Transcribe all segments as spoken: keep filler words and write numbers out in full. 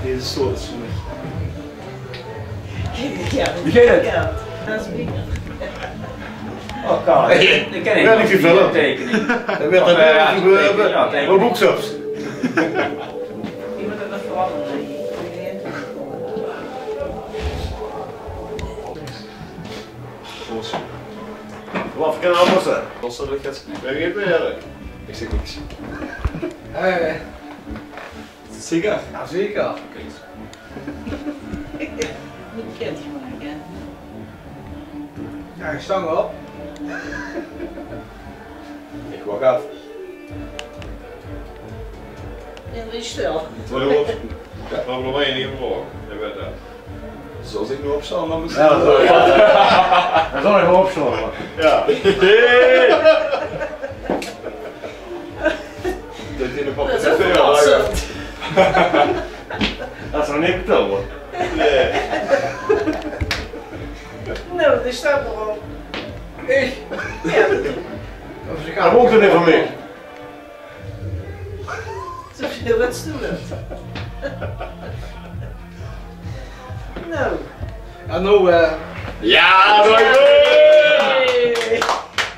Deze soort is voor mij. Ja, wie gaat het? Ja, dat is beter. Oh, Karel. Nee, dat ken ik. Wel niet gefilmd. Tekening. Dat werd er niet gefilmd. Ja, tekening. Boeksops. Die moet het nog veranderen. Wat voor een appels, hè? Wat zal ik het? Ik weet niet meer. Ik zeg niks. Hey. Is het zeker? Ja, zeker. Oké. Moet ik het maken? Ja, ik stang op. Ik wacht af. Ja, dat is stil. Wat doen we op? Ja, maar we nog maar één ding voor. Dat weet ik. Zoals ik nu opsta, dan moet ik... Ja, dat is wel... Dat is wel even opslaan, man. Ja. Dat is in de... Dat is ook verrassend. Dat is nog niet verteld, hoor. Nee. Nou, die staat er al. Ik? Ja. Dat is... Dat woont er niet van mij. Zo veel wat stoelen. Nou. Ja, nou, eh. Ja, dat is goed! Hey.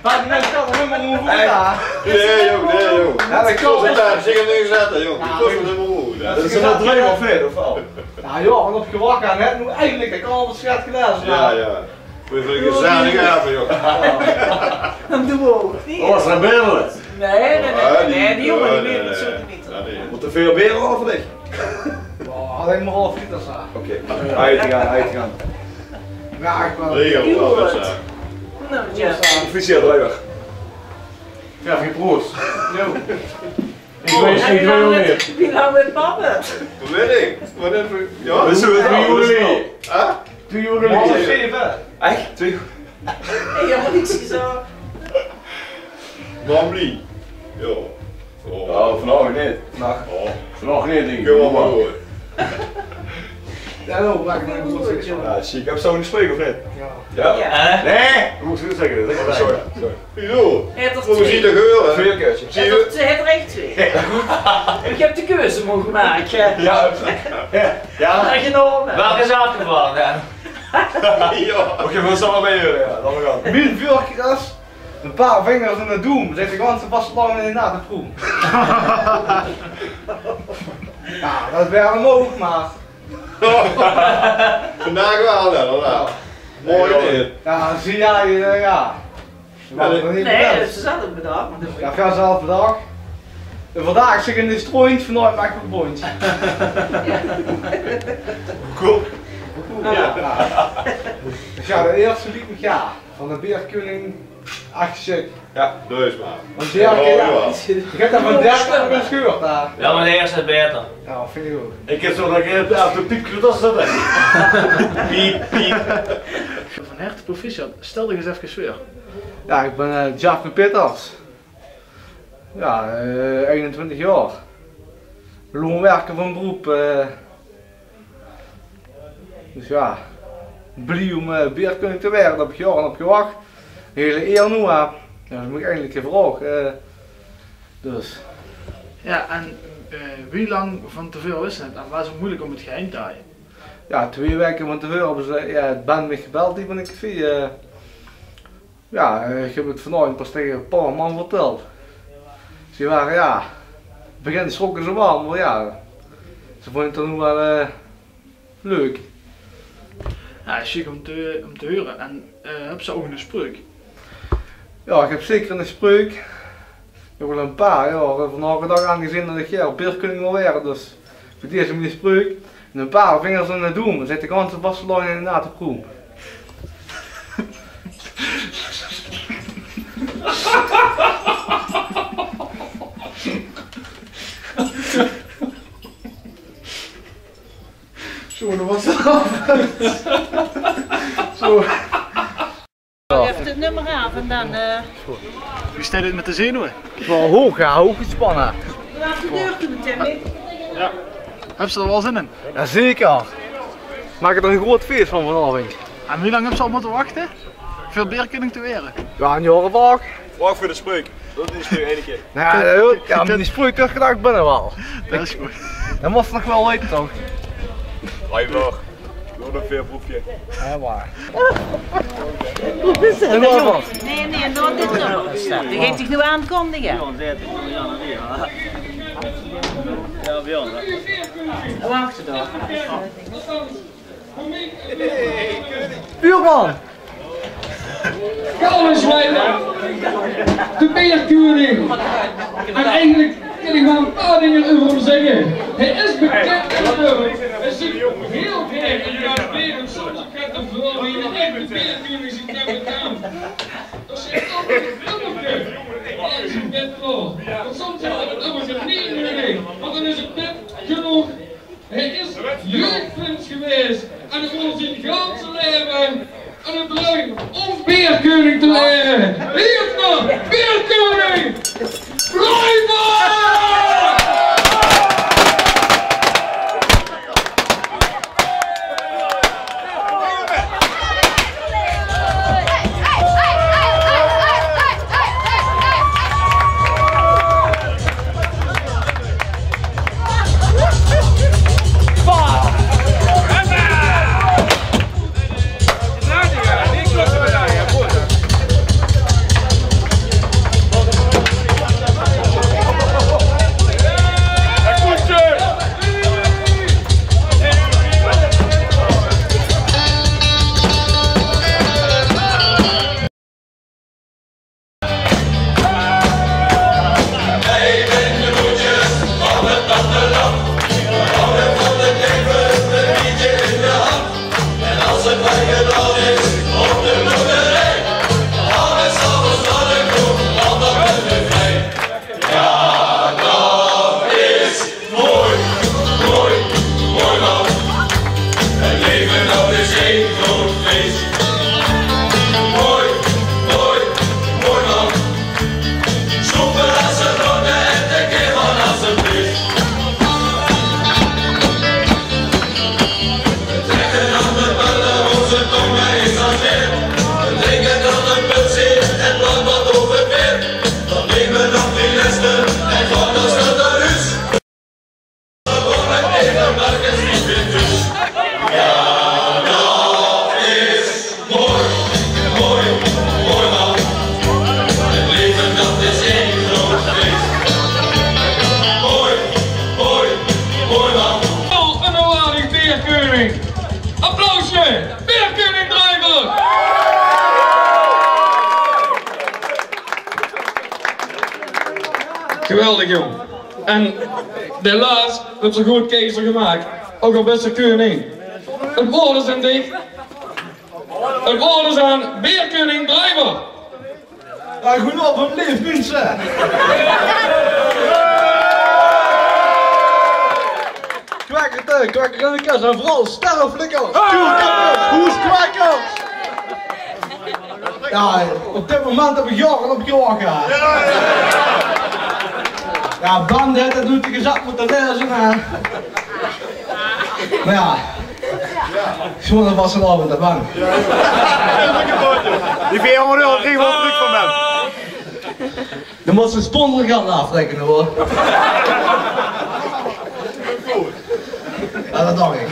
Maar die mensen hadden helemaal niet hoeven. Hey. Ja. Nee, joh, nee, joh. Ja, dat klopt. Ik heb daar zeker neergezet, joh. Ja, ik kost het helemaal goed. Ja, dat is nog drie of vier, of wel? Ja, joh, want op gewacht aan het nu eigenlijk, ik kan al wat schat gedaan. Ja, ja. Veur, veur 'n gezellige aovend, joh. Dan doen we ook niet. Oh, was er een beer? Nee, nee, nee, nee, die jongen, die weten zo niet. Moet er veel beer over dich? Oh, alleen maar half liter, zo. Oké, uit te gaan, uit te gaan. Ja, ik wel. Regel wel, dus, eh. Nou, ja. Officieel, blijkbaar. Ja, geen proost. Ja. Ik weet, ik weet nog niet. Wie lang met papa? Dat weet ik. Wat even, ja? Dat is zo twee uur geleden. Hè? Twee uur geleden. Half zeven. Echt? Twee uur. Nee, helemaal niks gezag. Mamblie. Ja. Oh. Nou, vandaag niet. Vandaag, oh, vandaag niet, denk ik. Kom maar, hoor. Ja, nou, maak maar een goed, joh. Ja, zie, ik heb zo een spreuk, of niet? Ja. Ja? Ja. Nee? Hoe moet ik het zeggen? Dat is... Oh, sorry, sorry. Joh, het er twee. Hoe ziet het gebeuren? Twee keer. Het er, het er echt twee. Ik heb de keuze mogen maken. Ja, ja. Ja. Genomen. Waar is afgevallen, ja? Ja. Oké, we gaan zo maar bij, ja. Laat maar gaan. Mijn veurkes, een paar vingers en een doem, zit de ganse vastelaovend in de natte proem. Ja, dat werd omhoog, maar vandaag wel, ja, wel. Mooi, hè? Ja, zie jij, eh, ja. Ja, dat... Nee, dat is zelf bedacht, maar dat... Ja, ga zelf bedacht. En vandaag zit ik in de stront, vandaag maak ik een bondje. Cool. Ja. Ja. Dus ja, de eerste liet me gaan van de beerkoning. Ach, shit. Ja, doe eens maar. Want ja, ja, ja. Ik heb dat van dertig nog eens gehoord, hè. Ja, maar de eerste is beter. Ja, vind ik ook. Ik heb zo nog geen authentiek gedacht, hè. Piep, piep. Van harte proficiat. Stel dich eens efkes veur. Ja, ik ben, eh, Jaffe Pitters. Ja, eh, einentwintig jaar. Loonwerker van beroep, eh. Dus ja, blie om, eh, beerkoning te waere. Dao heb ik jaore op gewacht. Hele eer noe, hè. Ja, dat is mich eigelik gevraog, eh, dus. Ja, en, eh, wie lang van te veure wis se 't? En waas 't moeilik om 't geheim te haje? Ja, twee waeke van te veure hebbe ze, ja, Ben mich gebeld, die van de café, eh. Ja, eh, ik heb 't vanaovend pas tege een paar man verteld. Ze ware, ja, in 't begin schrokke ze wel, maar ja, ze vonden 't dan noe wel, eh, leuk. Ja, sjiek om te, om te heure. En, eh, hebs se ook een spreuk? Ja, ik heb zeker een spreuk. Ik heb al een paar jaar, eh, van elke dag aangezien dat ik hier beerkoning wil waere, dus bij deze mijn spreuk. En een paar vingers en een doem, zit de ganse vastelaovend in de natte proem. Zo, dat was het. Zo. Geef het nummer aan en dan, eh. Wie steit 't met de zenuwe? Wel hoog, ja, hoog gespannen. Laat de deur toe, Timmy. Ja. Hebs se d'r wel zin in? Jazeker. Maak d'r een groot feest van vanaovend. En wie lang hebs se al motte wachte? Veur beerkoning te waere? Ja, een jaor of ach. Wacht veur de spreuk. Dat is veur eine kier. Nae, dat, jao, mer die sproei terug gedaag binne waal. Dat is good. Dat mós nog waal weite, toch? Hoi, Floor. Nog ein veer proefke. Jao, mer. Nae, nae, nog dit nog. Die geit zich noe aankondige. Jao, Bjorn. Wach dao. Buurman! Carlo Schmeider, de beerkeuning. En eigelik kin ich mer ein paar dinger euver häöm zègke. Hae is bekènd in 't dörp. Hae zit hiel gaer in de beer en soms ouch get te väöl, wie eine echte beerkeuning zich det betaamp. Det is ein filmke. Hae is ein bed veur. Want soms höbbe v'r 't euver get neet neudig, want dan is 't bed genóg. Hae is jeugdprins gewaes en hae woor zien ganse laeve aan 't druime óm beerkeuning te waere. Hie is 'r, beerkeuning! Druiver! Mooi, mooi, mooi man. Het leven, dat is één groot feest. Mooi, mooi, mooi man. Sjoepelaarse grote en de kerel als een beest. We trekken aan de bellen, onze tong is aan zeer. We drinken tot het pils is en dan wat overweer. Dan nemen we nog drie lessen en gaan dan snel naar huis. Mooi, mooi, mooi man. Het leven, dat is één groot feest. Mooi, mooi, mooi man. Oh, een waardig beerkeuning. Applausje, beerkeuning Druiver. Geweldig, jóng. En helaas, 't is zoe good keizer gemaak. Ouch al bès de keuning. 't Waord is aan dich. 't Waord is aan beerkeuning Druiver. Jao, good op, leef minse. Kwekkers, eh, kwekkers in de kas en veural sterflikkers. Hoes kwekkers. Jao, op dit moment höb ich jaore op jaore. Jao, Band haet 't noe gezag mótte laeze, hè. Mer jao, ich mót nog vastelaovend, hè, Band. Die veerhóngerd euro kriege v'r ouch trök van Band. Dan mós se sponsorgeld aafrekene, huur. Jao, dat dach ich.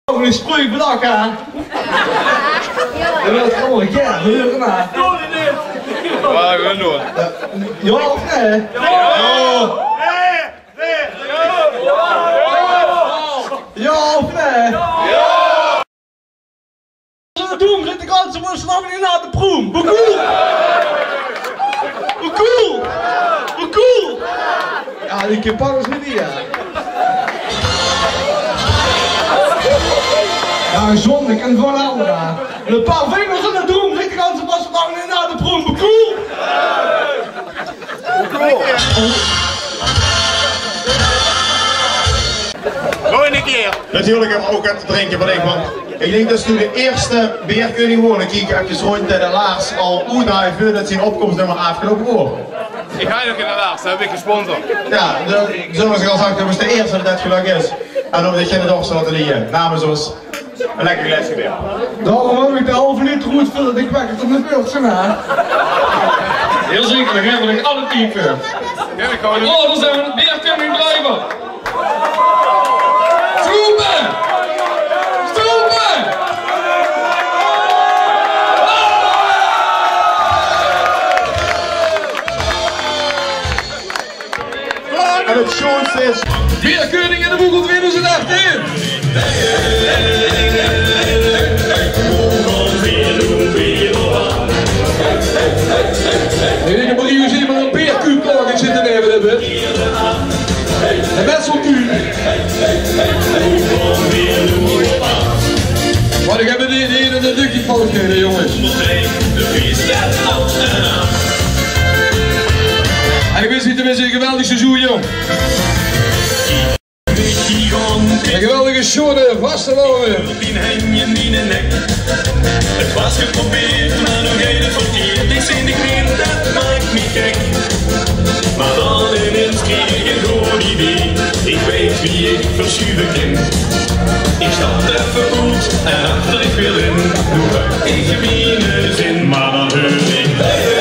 Ouch 'n spreuk belach, hè? Jao, dat is allemaol gaar, huur, hè? Jao, jao of nae? Jao. Jao of nae? Doe zit de ganse vastelaovend in aan de proem. Hoe cool! Hoe cool! Hoe cool! Jao, die kimpar is mit die, jao. Jao, zóndig en veur anger. Ein paar vingers in de doem, zit de ganse vastelaovend in aan de proem. Hoe cool! Nog ein kier. Natuurlik höbbe v'r ouch get te drinke veur dich, want ich dink det doe de ierste beerkeuning woors. Kiek efkes róndj, eh, de Laars al oethaaj veurdet zien opkomsnummer aafgeloupe woor. Ich haaj nog in de Laars, dao höb ich gesponsord. Jao, de, zoeals ich al zag, det waas de ierste det det gelök is. En ómdet geer det ouch zoot te doon, namens ós Ein lekker glaeske beer. Daorum höb ich de halve liter oetgevöld, ich wèt det 't aan de beurt is, hè. Hiel zeker, dao höbbe v'r nog alle tied veur. Oh, dao zeen v'r, Beerkönig Druiver. Stoepe! Stoepe! En 't sjoonste is, Beerkönig in de Boegel twieëdoezend achtieën. Nae, ich höb hie zeen mer ein beerkuup klaor zitte höbbe, hè. Ein messelkuup. Mer ich höb 't hie in de dukkie fout gedaon, jónges. En ich wins uch tenminste ein geweldig seizoen, jóng. Ein geweldige sjoeane vastelaovend. 't Waas geprobeerd, mer noe geit 't verkeerd. Ich zeen de kneet, det maak mich gek. Mer dan inins kreeg ich ein good idee. Ich weit wie ich versjuve kin. Ich stap effe oet en achter ich weer in. Noe höb ich miene zin, mer dan heur ich